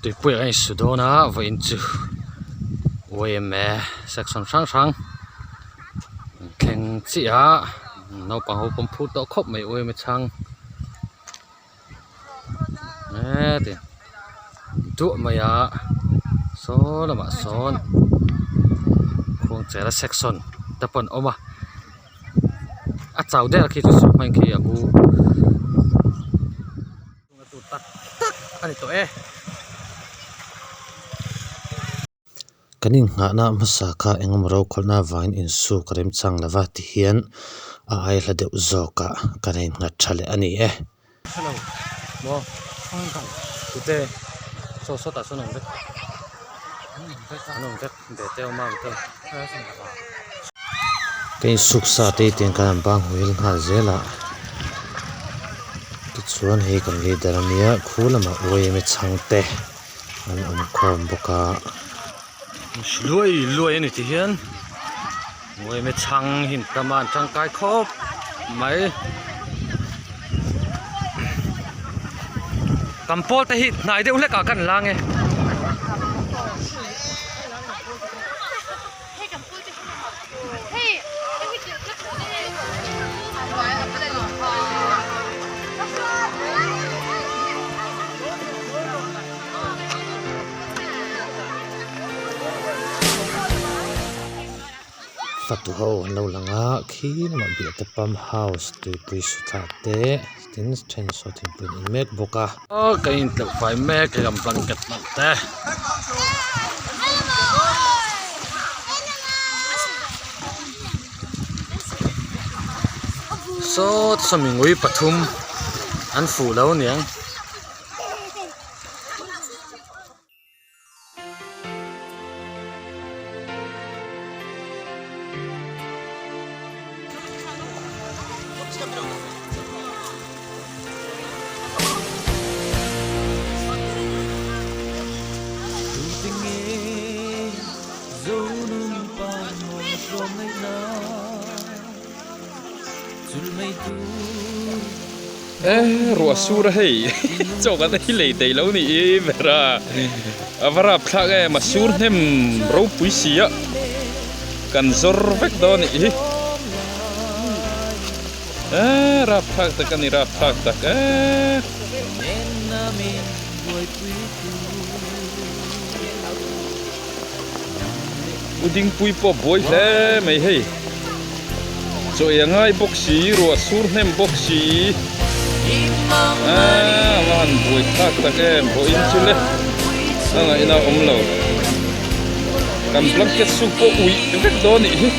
Tuipui a insu dawn a vawiin chu yma section hrang hrang an thleng chiah a naupang ho pawh an phur tawh khawp mai yma chhang heti duah mai a saw lamah sawn khuangchera section te pawh an awm a a chau der khi chu hmang khi a u. Tur tak tak a ni tawh e. Kan innghahna hmasa kha engemaw rokhawlhna avangin insuk a remchang lova tihian a ai hla deuh zawkah kan innghat tha leh a ni e. Hello maw tute saw sawtah sawn awm vek an awm vek be te awm a ang te. Ka insuk sa te tiang khan an bang huil nghal zel a tichuan hei kan leader ania khu lamah yma chhangte an awm khawm bawk a. Luai luai a ni ti hian yma chhang hi an tam a an tangkai khawp mai kan pawl te hi hnai deuh hlek ah khan an lang e. Fatu ho an lo lang a khi lamah biate pump house tuipui suthlak te tin then saw thingpui an in mek bawk a. Aw ka intleuh fai mek hei kan blanket hman te. Saw sawmi ngui pathum an fuh lo aniang. Eh ruah sur a hei chaw kan hi lei thei lo ni i ber a a va rap thlak em a sur hnem ropui si a kan zawr vek dawn a nih hi eh rap thlak tak a ni rap thlak tak eh. U Dingpui pawh buai hle mai hei. Chaw ei a ngai bawk si, ruah sur hnem bawk si. Aaa a va han buai thlak tak em, vawiin chu le a ngaihna a awm lo. Kan blanket suk pawh uih vek dawn nih hi.